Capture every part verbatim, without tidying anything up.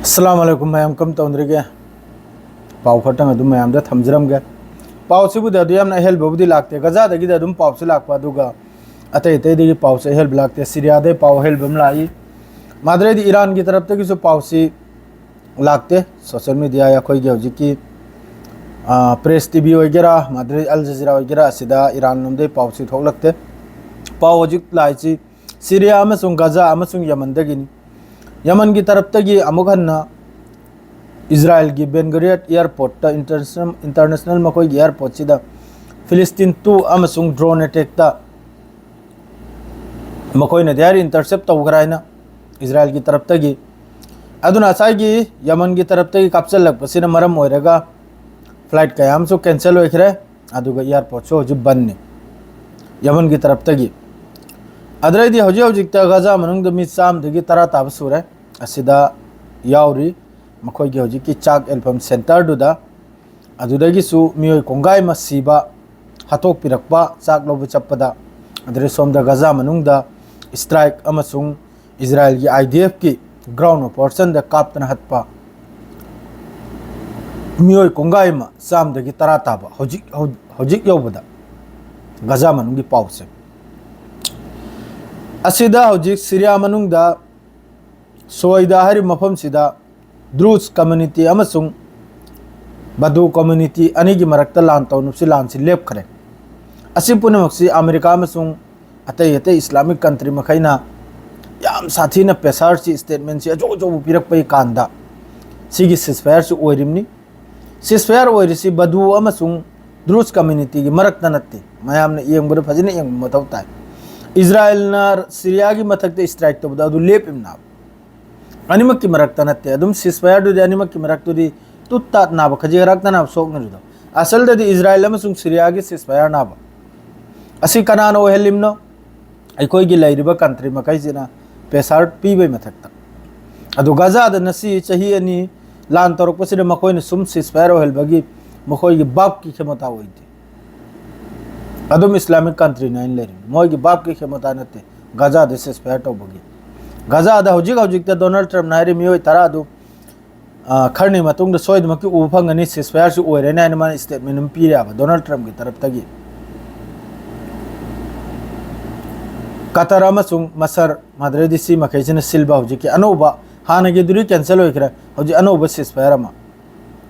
ꯑꯁꯂꯥꯝ ꯑꯂꯩꯀꯨꯝ ꯃꯌꯥꯝ, ꯀꯝ ꯇꯧꯅꯔꯤꯒꯦ? ꯄꯥꯎ ꯈꯔꯇꯪ ꯑꯗꯨꯝ ꯃꯌꯥꯝꯗ ꯊꯝꯖꯔꯝꯒꯦ꯫ ꯄꯥꯎꯁꯤꯕꯨꯗꯤ ꯑꯗꯨ ꯌꯥꯝꯅ ꯑꯍꯦꯜꯕꯕꯨꯗꯤ ꯂꯥꯛꯇꯦ, ꯒꯖꯥꯗꯒꯤꯗꯤ ꯑꯗꯨꯝ ꯄꯥꯎꯁꯤ ꯂꯥꯛꯄ, ꯑꯗꯨꯒ ꯑꯇꯩ ꯑꯇꯩꯗꯒꯤ ꯄꯥꯎꯁꯤ ꯑꯍꯦꯜꯕ ꯂꯥꯛꯇꯦ꯫ ꯁꯤꯔꯤꯌꯥꯗꯩ ꯄꯥꯎ ꯑꯍꯦꯜꯕ ꯑꯃ ꯂꯥꯛꯏ, ꯃꯥꯗ꯭ꯔꯩꯗꯤ ꯏꯔꯥꯟꯒꯤ ꯇꯔꯞꯇꯒꯤꯁꯨ ꯄꯥꯎꯁꯤ ꯂꯥꯛꯇꯦ꯫ ꯁꯣꯁꯦꯜ ꯃꯦꯗꯤꯌꯥ ꯑꯩꯈꯣꯏꯒꯤ ꯍꯧꯖꯤꯛꯀꯤ, ꯑ, ꯄ꯭ꯔꯦꯁ ꯇꯤ ꯚꯤ ꯑꯣꯏꯒꯦꯔꯥ, ꯃꯥꯗ꯭ꯔꯩ ꯑꯜ ꯖꯖꯤꯔꯥ ꯑꯣꯏꯒꯦꯔꯥ, ꯑꯁꯤꯗ ꯏꯔꯥꯟ ꯂꯣꯝꯗꯩ ꯄꯥꯎꯁꯤ ꯊꯣꯛꯂꯛꯇꯦ꯫ ꯄꯥꯎ ꯍꯧꯖꯤꯛ ꯂꯥꯛꯏꯁꯤ ꯁꯤꯔꯤꯌꯥ ꯑꯃꯁꯨꯡ ꯒꯖꯥ ꯑꯃꯁꯨꯡ ꯌꯃꯟꯗꯒꯤꯅꯤ꯫ ꯌꯃꯟꯒꯤ ꯇꯔꯞꯇꯒꯤ ꯑꯃꯨꯛ ꯍꯟꯅ ꯏꯖꯔꯥꯏꯜꯒꯤ ꯕꯦꯟ ꯒꯨꯔꯤꯌꯠ ꯑꯦꯌꯥꯔꯄꯣꯔꯠꯇ, ꯏꯟꯇꯔꯅꯦꯁꯅꯦꯜ, ꯏꯟꯇꯔꯅꯦꯁꯅꯦꯜ ꯃꯈꯣꯏꯒꯤ ꯑꯦꯌꯥꯔꯄꯣꯔꯠꯁꯤꯗ ꯐꯤꯂꯤꯁꯇꯤꯟ ꯇꯨ ꯑꯃꯁꯨꯡ ꯗ꯭ꯔꯣꯟ ꯑꯦꯇꯦꯛꯇ ꯃꯈꯣꯏꯅꯗꯤ ꯍꯥꯏꯔꯤ ꯏꯟꯇꯔꯁꯦꯞ ꯇꯧꯈ꯭ꯔꯦ ꯍꯥꯏꯅ ꯏꯖꯔꯥꯏꯜꯒꯤ ꯇꯔꯞꯇꯒꯤ꯫ ꯑꯗꯨꯅ ꯉꯁꯥꯏꯒꯤ ꯌꯃꯟꯒꯤ ꯇꯔꯞꯇꯒꯤ ꯀꯥꯞꯆꯜꯂꯛꯄꯁꯤꯅ ꯃꯔꯝ ꯑꯣꯏꯔꯒ ꯐ꯭ꯂꯥꯏꯠ ꯀꯌꯥ ꯑꯃꯁꯨ ꯀꯦꯟꯁꯦꯜ ꯑꯣꯏꯈ꯭ꯔꯦ, ꯑꯗꯨꯒ ꯑꯦꯌꯥꯔꯄꯣꯔꯠꯁꯨ ꯍꯧꯖꯤꯛ ꯕꯟꯅꯤ ꯌꯃꯟꯒꯤ ꯇꯔꯞꯇꯒꯤ꯫ ꯑꯗꯨꯗꯩꯗꯤ ꯍꯧꯖꯤꯛ ꯍꯧꯖꯤꯛꯇ ꯒꯖꯥ ꯃꯅꯨꯡꯗ ꯃꯤ ꯆꯥꯝꯃꯗꯒꯤ ꯇꯔꯥ ꯇꯥꯕ ꯁꯨꯔꯦ꯫ ꯑꯁꯤꯗ ꯌꯥꯎꯔꯤ ꯃꯈꯣꯏꯒꯤ ꯍꯧꯖꯤꯛꯀꯤ ꯆꯥꯛ ꯑꯦꯜꯐꯝ ꯁꯦꯟꯇꯔꯗꯨꯗ꯫ ꯑꯗꯨꯗꯒꯤꯁꯨ ꯃꯤꯑꯣꯏ ꯀꯣꯡꯒꯥꯏ ꯑꯃ ꯁꯤꯕ, ꯍꯥꯠꯇꯣꯛꯄꯤꯔꯛꯄ ꯆꯥꯛ ꯂꯧꯕ ꯆꯠꯄꯗ꯫ ꯑꯗꯨꯗꯩ ꯁꯣꯝꯗ ꯒꯖꯥ ꯃꯅꯨꯡꯗ ꯏꯁꯇ꯭ꯔꯥꯏꯛ ꯑꯃꯁꯨꯡ ꯏꯖꯔꯥꯏꯜꯒꯤ ꯑꯥꯏ ꯗꯤ ꯑꯦꯐꯀꯤ ꯒ꯭ꯔꯥꯎꯟ ꯑꯣꯄꯔꯦꯁꯟꯗ ꯀꯥꯞꯇꯅ ꯍꯥꯠꯄ ꯃꯤꯑꯣꯏ ꯀꯣꯡꯒꯥꯏ ꯑꯃ, ꯆꯥꯝꯗꯒꯤ ꯇꯔꯥ ꯇꯥꯕ ꯍꯧꯖꯤꯛ, ꯍꯧ-, ꯍꯧꯖꯤꯛ ꯌꯧꯕꯗ ꯒꯖꯥ ꯃꯅꯨꯡꯒꯤ ꯄꯥꯎꯁꯦ꯫ ꯑꯁꯤꯗ ꯍꯧꯖꯤꯛ ꯁꯤꯔꯤꯌꯥ ꯃꯅꯨꯡꯗ ꯁꯣꯏꯗ ꯍꯥꯏꯔꯤꯕ ꯃꯐꯝꯁꯤꯗ ꯗ꯭ꯔꯨꯖ ꯀꯝꯃ꯭ꯌꯨꯅꯤꯇꯤ ꯑꯃꯁꯨꯡ ꯕꯗꯨ ꯀꯝꯃ꯭ꯌꯨꯅꯤꯇꯤ ꯑꯅꯤꯒꯤ ꯃꯔꯛꯇ ꯂꯥꯟ ꯇꯧꯅꯕꯁꯤ, ꯂꯥꯟꯁꯤ ꯂꯦꯞꯈ꯭ꯔꯦ꯫ ꯑꯁꯤ ꯄꯨꯝꯅꯃꯛꯁꯤ ꯑꯃꯦꯔꯤꯀꯥ ꯑꯃꯁꯨꯡ ꯑꯇꯩ ꯑꯇꯩ ꯏꯁꯂꯥꯃꯤꯛ ꯀꯟꯇ꯭ꯔꯤ ꯃꯈꯩꯅ ꯌꯥꯝ ꯁꯥꯊꯤꯅ ꯄ꯭ꯔꯦꯁꯔꯁꯤ, ꯁ꯭ꯇꯦꯠꯃꯦꯟꯁꯤ ꯑꯆꯧ ꯑꯆꯧꯕ ꯄꯤꯔꯛꯄꯒꯤ ꯀꯥꯟꯗ ꯁꯤꯒꯤ ꯁꯤꯁꯐꯥꯌꯔꯁꯤ ꯑꯣꯏꯔꯤꯕꯅꯤ꯫ ꯁꯤꯁꯐꯥꯌꯔ ꯑꯣꯏꯔꯤꯁꯤ ꯕꯗꯨ ꯑꯃꯁꯨꯡ ꯗ꯭ꯔꯨꯖ ꯀꯝꯃ꯭ꯌꯨꯅꯤꯇꯤꯒꯤ ꯃꯔꯛꯇ ꯅꯠꯇꯦ꯫ ꯃꯌꯥꯝꯅ ꯌꯦꯡꯕꯗ ꯐꯖꯅ ꯌꯦꯡꯕ ꯃꯊꯧ ꯇꯥꯏ꯫ ꯏꯖꯔꯥꯏꯜꯅ ꯁꯤꯔꯤꯌꯥꯒꯤ ꯃꯊꯛꯇ ꯏꯁꯇ꯭ꯔꯥꯏꯛ ꯇꯧꯕꯗ ꯑꯗꯨ ꯂꯦꯞꯄꯤꯕꯅꯦꯕ꯫ ꯑꯅꯤꯃꯛꯀꯤ ꯃꯔꯛꯇ ꯅꯠꯇꯦ꯫ ꯑꯗꯨꯝ ꯁꯤꯁꯐꯥꯌꯔꯗꯨꯗꯤ ꯑꯅꯤꯃꯛꯀꯤ ꯃꯔꯛꯇꯨꯗꯤ ꯇꯨꯠ ꯇꯥꯠ ꯅꯥꯕ, ꯈꯖꯤꯛ ꯈꯔꯥꯛꯇ ꯅꯥꯕ ꯁꯣꯛꯅꯔꯤꯗꯣ꯫ ꯑꯁꯜꯗꯗꯤ ꯏꯖꯔꯥꯏꯜ ꯑꯃꯁꯨꯡ ꯁꯤꯔꯤꯌꯥꯒꯤ ꯁꯤꯁꯐꯥꯌꯔ ꯅꯥꯕ꯫ ꯑꯁꯤ ꯀꯅꯥꯅ ꯑꯣꯏꯍꯜꯂꯤꯕꯅꯣ? ꯑꯩꯈꯣꯏꯒꯤ ꯂꯩꯔꯤꯕ ꯀꯟꯇ꯭ꯔꯤ ꯃꯈꯩꯁꯤꯅ ꯄ꯭ꯔꯦꯁꯥꯔ ꯄꯤꯕꯩ ꯃꯊꯛꯇ꯫ ꯑꯗꯨ ꯒꯖꯥꯗ ꯉꯁꯤ ꯆꯍꯤ ꯑꯅꯤ ꯂꯥꯟ ꯇꯧꯔꯛꯄꯁꯤꯗ ꯃꯈꯣꯏꯅ ꯁꯨꯝ ꯁꯤꯁꯐꯥꯌꯔ ꯑꯣꯏꯍꯟꯕꯒꯤ ꯃꯈꯣꯏꯒꯤ ꯕꯥꯞꯀꯤ ꯈꯦꯃꯣꯇꯥ ꯑꯣꯏꯗꯦ꯫ ꯑꯗꯨꯝ ꯏꯁꯂꯥꯃꯤꯛ ꯀꯟꯇ꯭ꯔꯤꯅꯤ ꯍꯥꯏꯅ ꯂꯩꯔꯤꯅꯤ꯫ ꯃꯣꯏꯒꯤ ꯕꯥꯞꯀꯤ ꯈꯦꯃꯣꯇꯥ ꯅꯠꯇꯦ ꯒꯖꯥꯗ ꯁꯤꯁꯐꯥꯌꯔ ꯇꯧꯕꯒꯤ꯫ ꯒꯖꯥꯗ ꯍꯧꯖꯤꯛ ꯍꯧꯖꯤꯛꯇ ꯗꯣꯅꯥꯜꯗ ꯇ꯭ꯔꯝꯞꯅ ꯍꯥꯏꯔꯤ ꯃꯤꯑꯣꯏ ꯇꯔꯥ ꯑꯗꯨ ꯑ, ꯈꯔꯅꯤ ꯃꯇꯨꯡꯗ ꯁꯣꯏꯗꯅꯃꯛꯀꯤ ꯎꯕ ꯐꯪꯒꯅꯤ, ceasefire ꯁꯤ ꯑꯣꯏꯔꯅꯤ ꯍꯥꯏꯅ ꯃꯥꯅ statement ꯑꯃ ꯄꯤꯔꯦꯕ ꯗꯣꯅꯥꯜꯗ ꯇ꯭ꯔꯝꯞꯀꯤ ꯇꯔꯞꯇꯒꯤ꯫ ꯀꯇꯔ ꯑꯃꯁꯨꯡ ꯃꯁꯔ, ꯃꯗ꯭ꯔꯦꯗꯤ ꯁꯤ ꯃꯈꯩꯁꯤꯅ ꯁꯤꯜꯕ ꯍꯧꯖꯤꯛꯀꯤ ꯑꯅꯧꯕ, ꯍꯥꯟꯅꯒꯤꯗꯨꯗꯤ cancel ꯑꯣꯏꯈ꯭ꯔꯦ, ꯍꯧꯖꯤꯛ ꯑꯅꯧꯕ ceasefire ꯑꯃ,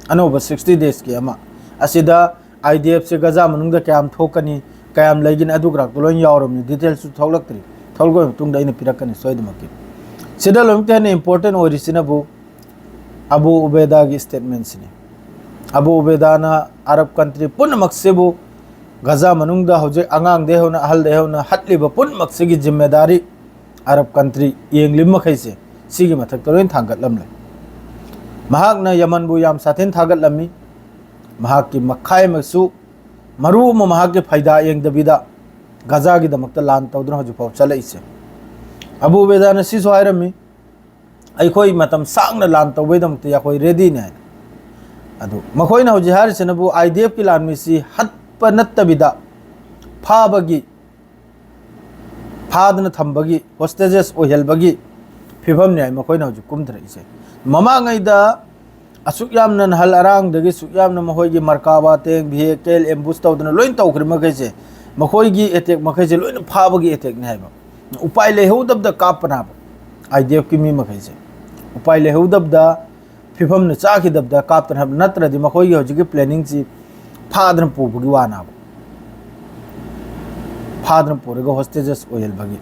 ꯑꯅꯧꯕ sixty days ꯀꯤ ꯑꯃ, ꯑꯁꯤꯗ I D F ꯁꯦ ꯒꯖꯥ ꯃꯅꯨꯡꯗ ꯀꯌꯥꯝ ꯊꯣꯛꯀꯅꯤ, ꯀꯌꯥꯝ ꯂꯩꯒꯅꯤ, ꯑꯗꯨ ꯈꯔ ꯂꯣꯏꯅ ꯌꯥꯎꯔꯕꯅꯤ, details ꯁꯨ ꯊꯣꯛꯂꯛꯇ꯭ꯔꯤ, ꯊꯣꯛꯂꯛꯄ ꯃꯇꯨꯡꯗ ꯑꯩꯅ ꯄꯤꯔꯛꯀꯅꯤ ꯁꯣꯏꯗꯅꯃꯛꯀꯤ꯫ ꯁꯤꯗ ꯂꯣꯏꯅꯃꯛꯇ ꯍꯦꯟꯅ important ꯑꯣꯏꯔꯤꯁꯤꯅꯕꯨ ꯑꯕꯨ ꯎꯕꯦꯗꯥꯒꯤ statement ꯁꯤꯅꯤ꯫ ꯑꯕꯨ ꯎꯕꯦꯗꯥꯅ ꯑꯔꯕ country ꯄꯨꯝꯅꯃꯛꯁꯤꯕꯨ, ꯒꯖꯥ ꯃꯅꯨꯡꯗ ꯍꯧꯖꯤꯛ ꯑꯉꯥꯡꯗꯩ ꯍꯧꯅ ꯑꯍꯜꯗꯩ ꯍꯧꯅ ꯍꯠꯂꯤꯕ ꯄꯨꯝꯅꯃꯛꯁꯤꯒꯤ ꯖꯤꯝꯃꯦꯗꯥꯔꯤ ꯑꯔꯕ country ꯌꯦꯡꯂꯤꯕ ꯃꯈꯩꯁꯦ ꯁꯤꯒꯤ ꯃꯊꯛꯇ ꯂꯣꯏ ꯊꯥꯡꯒꯠꯂꯝꯂꯦ꯫ ꯃꯍꯥꯛꯅ ꯌꯃꯟꯕꯨ ꯌꯥꯝ ꯁꯥꯊꯤꯅ ꯊꯥꯒꯠꯂꯝꯃꯤ꯫ ꯃꯍꯥꯛꯀꯤ ꯃꯈꯥꯏ ꯑꯃꯁꯨ, ꯃꯔꯨ ꯑꯃ ꯃꯍꯥꯛꯀꯤ ꯐꯥꯏꯗꯥ ꯌꯦꯡꯗꯕꯤꯗ ꯒꯖꯥꯒꯤꯗꯃꯛꯇ ꯂꯥꯟ ꯇꯧꯗꯨꯅ ꯍꯧꯖꯤꯛꯐꯥꯎ ꯆꯠꯂꯛꯏꯁꯦ꯫ ꯑꯕꯨ ꯎꯕꯦꯗꯥꯅ ꯁꯤꯁꯨ ꯍꯥꯏꯔꯝꯃꯤ, "ꯑꯩꯈꯣꯏ ꯃꯇꯝ ꯁꯥꯡꯅ ꯂꯥꯟ ꯇꯧꯕꯒꯤꯗꯃꯛꯇ ꯑꯩꯈꯣꯏ ready ꯅꯤ" ꯍꯥꯏꯅ꯫ ꯑꯗꯨ ꯃꯈꯣꯏꯅ ꯍꯧꯖꯤꯛ ꯍꯥꯏꯔꯤꯁꯤꯅꯕꯨ I D F ꯀꯤ ꯂꯥꯟꯃꯤꯁꯤ ꯍꯠꯄ ꯅꯠꯇꯕꯤꯗ ꯐꯥꯕꯒꯤ, ꯐꯥꯗꯅ ꯊꯝꯕꯒꯤ, hostages ꯑꯣꯏꯍꯟꯕꯒꯤ ꯐꯤꯕꯝꯅꯤ ꯍꯥꯏ ꯃꯈꯣꯏꯅ ꯍꯧꯖꯤꯛ ꯀꯨꯝꯊꯔꯛꯏꯁꯦ꯫ ꯃꯃꯥꯡꯉꯩꯗ ꯑꯁꯨꯛ ꯌꯥꯝꯅ ꯅꯍꯥꯜ ꯑꯔꯥꯡꯗꯒꯤ ꯑꯁꯨꯛ ꯌꯥꯝꯅ ꯃꯈꯣꯏꯒꯤ ꯃꯔꯀꯥꯕꯥ tank, vehicle, ambush ꯇꯧꯗꯅ ꯂꯣꯏ ꯇꯧꯈ꯭ꯔꯤ ꯃꯈꯩꯁꯦ, ꯃꯈꯣꯏꯒꯤ attack ꯃꯈꯩꯁꯦ ꯂꯣꯏꯅ ꯐꯥꯕꯒꯤ attack ꯅꯤ ꯍꯥꯏꯕ꯫ ꯎꯄꯥꯏ ꯂꯩꯍꯧꯗꯕꯗ ꯀꯥꯞꯄꯅꯦ ꯍꯥꯏꯕ꯫ I D F ꯀꯤ ꯃꯤ ꯃꯈꯩꯁꯦ ꯎꯄꯥꯏ ꯂꯩꯍꯧꯗꯕꯗ, ꯐꯤꯕꯝꯅ ꯆꯥꯈꯤꯗꯕꯗ ꯀꯥꯞꯇꯅ ꯍꯥꯏꯕ, ꯅꯠꯇ꯭ꯔꯗꯤ ꯃꯈꯣꯏꯒꯤ ꯍꯧꯖꯤꯛꯀꯤ planning ꯁꯤ ꯐꯥꯗꯅ ꯄꯨꯕꯒꯤ ꯋꯥꯅꯦꯕ꯫ ꯐꯥꯗꯅ ꯄꯨꯔꯒ hostages ꯑꯣꯏꯍꯟꯕꯒꯤ꯫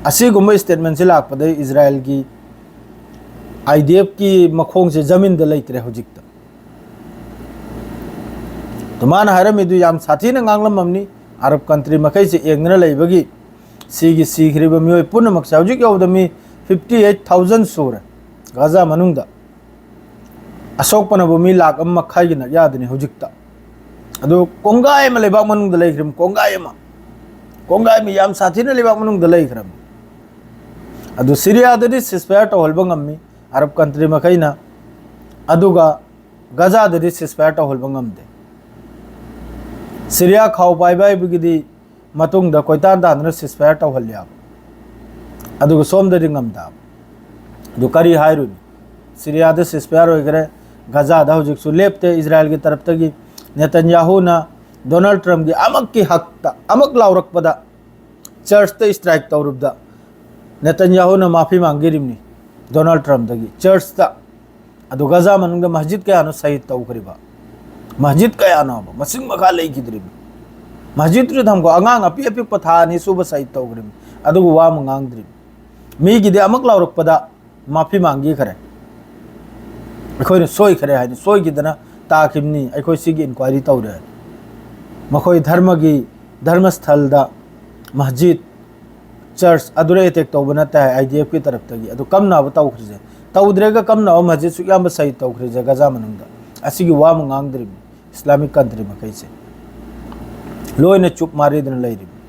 ꯑꯁꯤꯒꯨꯝꯕ statement ꯁꯤ ꯂꯥꯛꯄꯗꯒꯤ ꯏꯖꯔꯥꯌꯦꯜꯒꯤ I D F ꯀꯤ ꯃꯈꯣꯡꯁꯦ ꯖꯃꯤꯟꯗ ꯂꯩꯇ꯭ꯔꯦ ꯍꯧꯖꯤꯛꯇ꯫ ꯑꯗꯨ ꯃꯥꯅ ꯍꯥꯏꯔꯝꯃꯤꯗꯨ ꯌꯥꯝ ꯁꯥꯊꯤꯅ ꯉꯥꯡꯂꯝꯃꯕꯅꯤ꯫ ꯑꯔꯕ country ꯃꯈꯩꯁꯦ ꯌꯦꯡꯗꯅ ꯂꯩꯕꯒꯤ ꯁꯤꯒꯤ ꯁꯤꯈ꯭ꯔꯤꯕ ꯃꯤꯑꯣꯏ ꯄꯨꯝꯅꯃꯛꯁꯦ ꯍꯧꯖꯤꯛ ꯌꯧꯕꯗ ꯃꯤ fifty eight thousand ꯁꯨꯔꯦ ꯒꯥꯖꯥ ꯃꯅꯨꯡꯗ꯫ ꯑꯁꯣꯛꯄꯅꯕꯨ ꯃꯤ ꯂꯥꯈ ꯑꯃ ꯃꯈꯥꯏꯒꯤ ꯅꯛ ꯌꯥꯗꯅꯤ ꯍꯧꯖꯤꯛꯇ꯫ ꯑꯗꯨ ꯀꯣꯡꯒꯥꯏ ꯑꯃ ꯂꯩꯕꯥꯛ ꯃꯅꯨꯡꯗ ꯂꯩꯈ꯭ꯔꯕꯅꯤ, ꯀꯣꯡꯒꯥꯏ ꯑꯃ, ꯀꯣꯡꯒꯥꯏ ꯑꯃ ꯌꯥꯝ ꯁꯥꯊꯤꯅ ꯂꯩꯕꯥꯛ ꯃꯅꯨꯡꯗ ꯂꯩꯈ꯭ꯔꯕꯅꯤ꯫ ꯑꯗꯨ ꯁꯤꯔꯤꯌꯥꯗꯗꯤ ceasefire ꯇꯧꯍꯟꯕ ꯉꯝꯃꯤ ꯑꯔꯕ country ꯃꯈꯩꯅ, ꯑꯗꯨꯒ ꯒꯖꯥꯗꯗꯤ ceasefire ꯇꯧꯍꯟꯕ ꯉꯝꯗꯦ꯫ ꯁꯤꯔꯤꯌꯥ ꯈꯥꯎ ꯄꯥꯏꯕ ꯍꯥꯏꯕꯒꯤꯗꯤ ꯃꯇꯨꯡꯗ ꯀꯣꯏꯇꯥꯟ ꯇꯥꯟꯗꯨꯅ ceasefire ꯇꯧꯍꯜꯂꯦꯕ, ꯑꯗꯨꯒ ꯁꯣꯝꯗꯗꯤ ꯉꯝꯗꯕ꯫ ꯑꯗꯨ ꯀꯔꯤ ꯍꯥꯏꯔꯨꯅꯤ? ꯁꯤꯔꯤꯌꯥꯗ ceasefire ꯑꯣꯏꯈ꯭ꯔꯦ꯫ ꯒꯖꯥꯗ ꯍꯧꯖꯤꯛꯁꯨ ꯂꯦꯞꯇꯦ ꯏꯖꯔꯥꯌꯦꯜꯒꯤ ꯇꯔꯞꯇꯒꯤ꯫ ꯅꯦꯇꯟꯌꯥꯍꯨꯅ ꯗꯣꯅꯥꯜꯗ ꯇ꯭ꯔꯝꯞꯀꯤ ꯑꯃꯛꯀꯤ ꯍꯛꯇ ꯑꯃꯛ ꯂꯥꯎꯔꯛꯄꯗ ꯆꯔꯆꯇ strike ꯇꯧꯔꯨꯕꯗ ꯅꯦꯇꯟꯌꯥꯍꯨꯅ ꯃꯥꯐꯤ ꯃꯥꯡꯈꯤꯔꯤꯕꯅꯤ ꯗꯣꯅꯥꯜꯗ ꯇ꯭ꯔꯝꯞꯇꯒꯤ꯫ ꯆꯔꯆꯇ꯫ ꯑꯗꯨ ꯒꯖꯥ ꯃꯅꯨꯡꯗ ꯃꯁꯖꯤꯗ ꯀꯌꯥꯅꯣ ꯁꯍꯤꯗ ꯇꯧꯈ꯭ꯔꯤꯕ? ꯃꯁꯖꯤꯗ ꯀꯌꯥꯅꯣꯕ ꯃꯁꯤꯡ ꯃꯈꯥ ꯂꯩꯈꯤꯗ꯭ꯔꯤꯕ? ꯃꯁꯖꯤꯗꯇꯨ ꯊꯝꯈꯣ, ꯑꯉꯥꯡ ꯑꯄꯤꯛ ꯑꯄꯤꯛꯄ ꯊꯥ ꯑꯅꯤ ꯁꯨꯕ ꯁꯍꯤꯗ ꯇꯧꯈ꯭ꯔꯤꯕꯅꯤ, ꯑꯗꯨꯕꯨ ꯋꯥ ꯑꯃ ꯉꯥꯡꯗ꯭ꯔꯤꯕꯅꯤ꯫ ꯃꯤꯒꯤꯗꯤ ꯑꯃꯛ ꯂꯥꯎꯔꯛꯄꯗ ꯃꯥꯐꯤ ꯃꯥꯡꯈꯤꯈ꯭ꯔꯦ꯫ ꯑꯩꯈꯣꯏꯅ ꯁꯣꯏꯈ꯭ꯔꯦ ꯍꯥꯏꯅ, ꯁꯣꯏꯈꯤꯗꯅ ꯇꯥꯈꯤꯕꯅꯤ, ꯑꯩꯈꯣꯏ ꯁꯤꯒꯤ inquiry ꯇꯧꯔꯦ꯫ ꯃꯈꯣꯏ ꯙꯔꯃꯒꯤ, ꯙꯔꯃꯁꯊꯜꯗ, ꯃꯁꯖꯤꯗ, ꯆꯔꯆ ꯑꯗꯨꯗ attack ꯇꯧꯕ ꯅꯠꯇꯦ ꯍꯥꯏ IDFꯀꯤ ꯇꯔꯞꯇꯒꯤ꯫ ꯑꯗꯨ ꯀꯝꯅꯕ ꯇꯧꯈ꯭ꯔꯤꯁꯦ? ꯇꯧꯗ꯭ꯔꯦꯒ ꯀꯝꯅꯕ ꯃꯁꯖꯤꯗ ꯁꯨꯛ ꯌꯥꯝꯕ ꯁꯍꯤꯗ ꯇꯧꯈ꯭ꯔꯤꯁꯦ ꯒꯖꯥ ꯃꯅꯨꯡꯗ? ꯑꯁꯤꯒꯤ ꯋꯥ ꯑꯃ ꯉꯥꯡꯗ꯭ꯔꯤꯕꯅꯤ꯫ Islamic country ꯃꯈꯩꯁꯦ ꯂꯣꯏꯅ ꯆꯨꯞ ꯃꯥꯔꯤꯗꯅ ꯂꯩꯔꯤꯕꯅꯤ,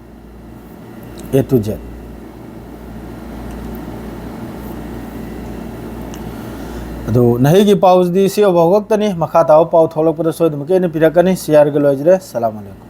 A to Z꯫ ꯑꯗꯨ ꯅꯍꯩꯒꯤ ꯄꯥꯎꯁꯤꯗꯤ ꯁꯤ ꯌꯧꯕ ꯈꯛꯇꯅꯤ꯫ ꯃꯈꯥ ꯇꯥꯕ ꯄꯥꯎ ꯊꯣꯛꯂꯛꯄꯗ ꯁꯣꯏꯗꯅꯃꯛꯀꯤ ꯑꯩꯅ ꯄꯤꯔꯛꯀꯅꯤ꯫ Shareꯒ ꯂꯣꯏꯖꯔꯦ꯫ ꯁꯂꯥꯝ ꯑꯂꯩꯀꯨꯝ꯫